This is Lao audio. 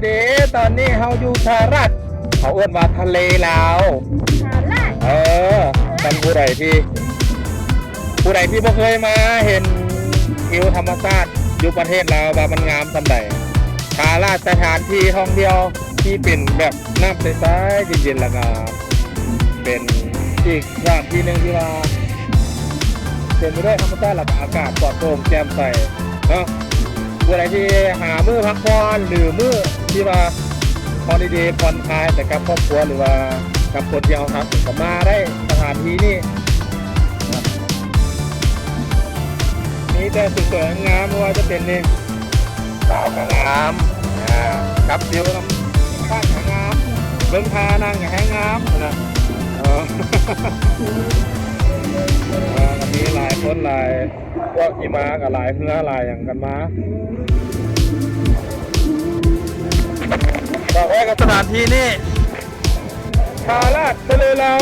ເດ້ ຕອນນີ້ເຮົາຢູ່ທ່າລາດ ເຂົາເອີ້ນວ່າທະເລລາວ ທ່າລາດ ເອີ ຄັນຜູ້ໃດທີ່ ຜູ້ໃດທີ່ບໍ່ເຄີຍມາເຫັນວິວທຳມະຊາດຢູ່ປະເທດລາວວ່າມັນງາມສ່ຳໃດ ທ່າລາດສະຖານທີ່ທ່ອງທ່ຽວທີ່ເປັນແບບນ້ຳໃສໆ ເຢັນໆ ແລ້ວກະເປັນອີກສະຖານທີ່ໜຶ່ງທີ່ວ່າເຕັມໄປດ້ວຍທຳມະຊາດ ແລ້ວກະອາກາດປອດໂປ່ງແຈ່ມໃສເນາະ. ຜູ້ໃດທີ່ຫາມື້ພັກຜ່ອນ ຫຼື ມື້ທີ່ວ່າຮອລິເດຜ່ອນຄາຍໄປກັບຄອບຄົວ ຫຼືວ່າກັບຄົນທີ່ເຮົາຮັກ ກະມາໄດ້ສະຖານທີ່ນີ້ ມີແຕ່ສວຍໆງາມໆ ບໍ່ວ່າຈະເປັນນີ້ ສາວກະງາມ ອາ ກັບວິວນຳບ້ານກະງາມ ເບິ່ງທ່ານັ່ງກະແຮງງາມນະ ເອີ ກະມີຫຼາຍຄົນຫຼາຍ ພວກທີ່ມາກະຫຼາຍເຮືອຫຼາຍຫຍັງກັນມາ ບອກໄວ້ກັບສະຖານທີ່ນີ້ ທ່າລາດທະເລລາວ.